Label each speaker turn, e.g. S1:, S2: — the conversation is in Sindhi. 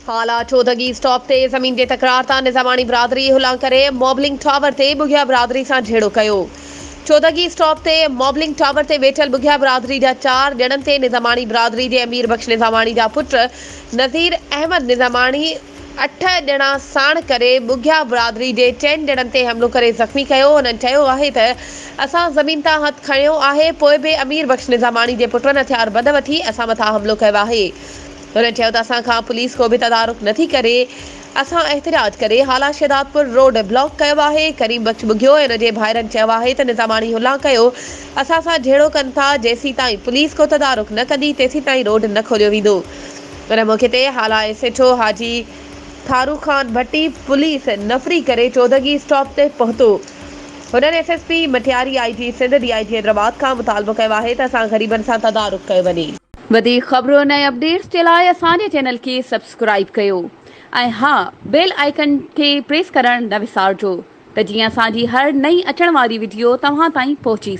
S1: هالا چودڳي اسٽاپ تي زمين جي تڪرار تان نظاماڻي برادري هلان ڪري موبلنگ ٽاور تي ٻگهيا برادري سان جهيڙو ڪيو. چودڳي اسٽاپ تي موبلنگ ٽاور تي ويٺل ٻگهيا برادري جا چار ڄڻن تي نظاماڻي برادري جي امير بخش نظاماڻي جا پٽ نذير احمد نظاماڻي اٺ ڄڻا ساڻ ڪري ٻگهيا برادري جي چئن ڄڻن تي حملو ڪري زخمي ڪيو. هنن چيو آهي ته اسان زمين تان هٿ کڻيو آهي پوء به امير بخش نظاماڻي جي پٽن هٿيار بند وٺي اسان مٿان حملو ڪيو آهي. هنن چيو ته اسان کان پوليس ڪو به تدارڪ نٿي ڪري، اسان احتجاج ڪري هالا شهدادپور روڊ بلاڪ ڪيو آهي، ڪريم بخش ٻگهيو ۽ ان جي ڀائرن چيو آهي ته نظاماڻي هلان ڪيو اسان سان جهيڙو ڪن ٿا، جيسيتائين پوليس ڪو تدارڪ نه ڪندي تيسيتائين روڊ نه کوليو ويندو. ان موقعي تي Hala S H O Haji Tharu Khan Bhatti police نفري ڪري چودڳي اسٽاپ تي پهتو. هنن S S P Matiari, I G Sindh, D I G Hyderabad کان مطالبو ڪيو آهي ته اسان غريبن سان تدارڪ ڪيو وڃي. وڌيڪ خبرن ۽ اپڊيٽس جي لاء اسان جي چينل کي سبسڪرائيب ڪيو ۽ ها بيل آئيڪن کي پريس ڪرڻ نه وسارجو ته جيئن اسان جي هر نئين اچڻ واري وڊيو توهان تائين پهچي.